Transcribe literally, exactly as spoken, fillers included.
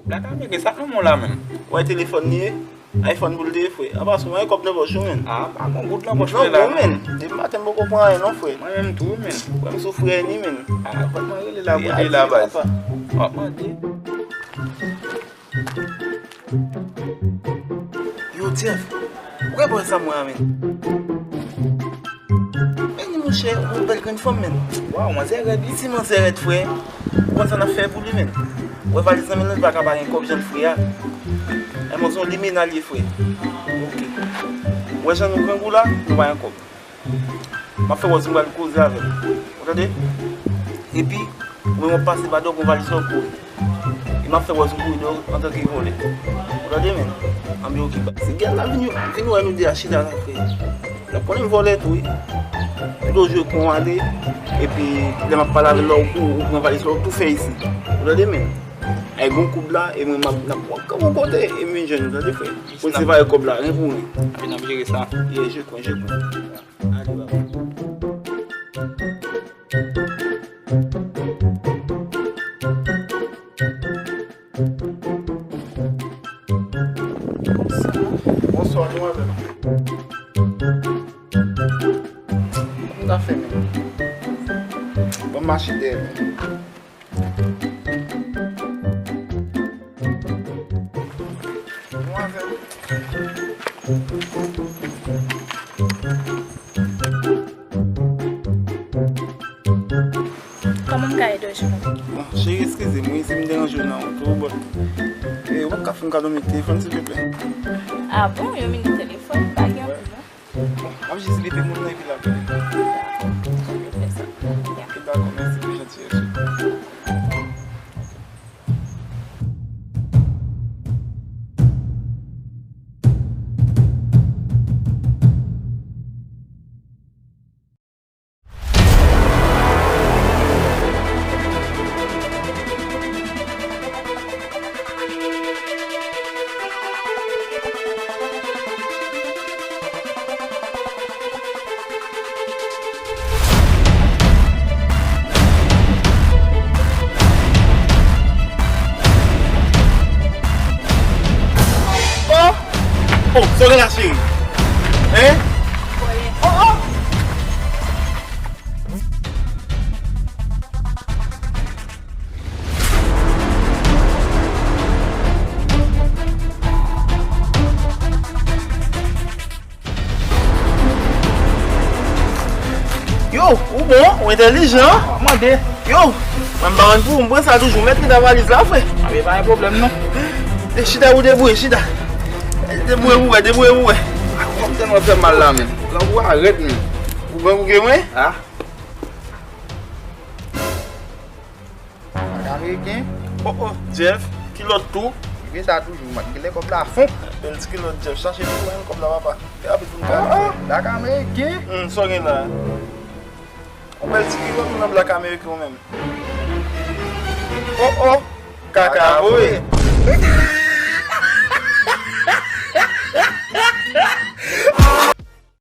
Black American, sa k nan men w la menm? Ou wè telefòn li ye? iPhone pou l te ye, frè. Apa, sou mwen kòb nan pòch ou, menn. Ah, pa gon goud nan pòch mwen la, non, menn. Depi maten m poko pran anyen, non, frè. Mwen menm tou, menn. Frè m sou frè ni, menn. Ah, fòk mwen rele la pou li la, baz. W ap mande. Yo, Jeff, ou wè bòy sa mwen an, menn? Men monchè, yon bèl grenn fanm, menn. Waw, manzè rèd, wi. Ti manzè rèd, frè. Ou konn sa n ap fè pou li, menn? Ou wè valiz nan men l, li pa ka pa gen kòb jan l fre a. E manzè yon limena l ye, frè. Ok. Ou wè jan nou grangou la, nou pa gen kòb. M ap fè wè si m pral koze avè l. Ou tande? Epi, ou menm w ap pase ba dòk yon valiz nan kou. E m ap fè wè si w kouri deyò antanke vòlè. Ou tande, menn? Anben, oke, baz. Se gèl la vin, vin wè nou de a chita la, frè. Donk, konnen m vòlè tou, wi. Tout lòt jou, kon ale, epi lè m ap pale avè l la, ou kou, ou pran valiz la, ou tou fè isi. Ou tande, menn? Ay, gon koub la, e mwen, m ap, n ap wòk kòb yon kote, e m vin jwenn ou, tande, frè? Pou n separe kòb la, ren pou ren. Epi n ap jere sa. Yeah, je kon, je kon. Ale, baba. Bonswa. Bonswa, demwazèl. Kòman w ta fè menm? Ban m mache dèyè menm. Demwazèl. Kòman m ka ede w, cheri? Bon, cheri, eskize m, wi, si m deranje w nan wout ou, but, eh, ou p ap ka fè m kado minit telefòn, silvouplè? Ah bon, yon minit telefòn, pa gen pwoblèm. Bon, m ap jis leve moun nan epi l ap vini. Dakò, m ap fè sa. Ya. Ok, dakò, mèsi pou jantiyès ou. Oh! Oh, sa w gen la, cheri? Hein? Oh, oh! Yo, ou bon, ou entèlijan. Mande. Yo, mwen m pa konn pou ou, m pran sa toujou, mèt li nan valiz la, frè. A, men pa gen pwoblèm, non. E chita ou debouye, chita. Debouye pou wè, debouye pou wè. A, kòm tèlman fè mal la, men. Grangou a rèd, men. Ou grangou ke mwen? A. Black American. Oh, oh, Jeff, kilòt tou. Li gen sa toujou, man. Genlè kòb la fon. Bèl ti kilòt, Jeff. Chache pou mwen kòb la, papa. Fè rapid pou nou ka. Ah, ah. Black American. Hmm, sa w gen la? Yon bèl ti kilòt, ou nan Black American ou menm. Oh, oh, kaka voye.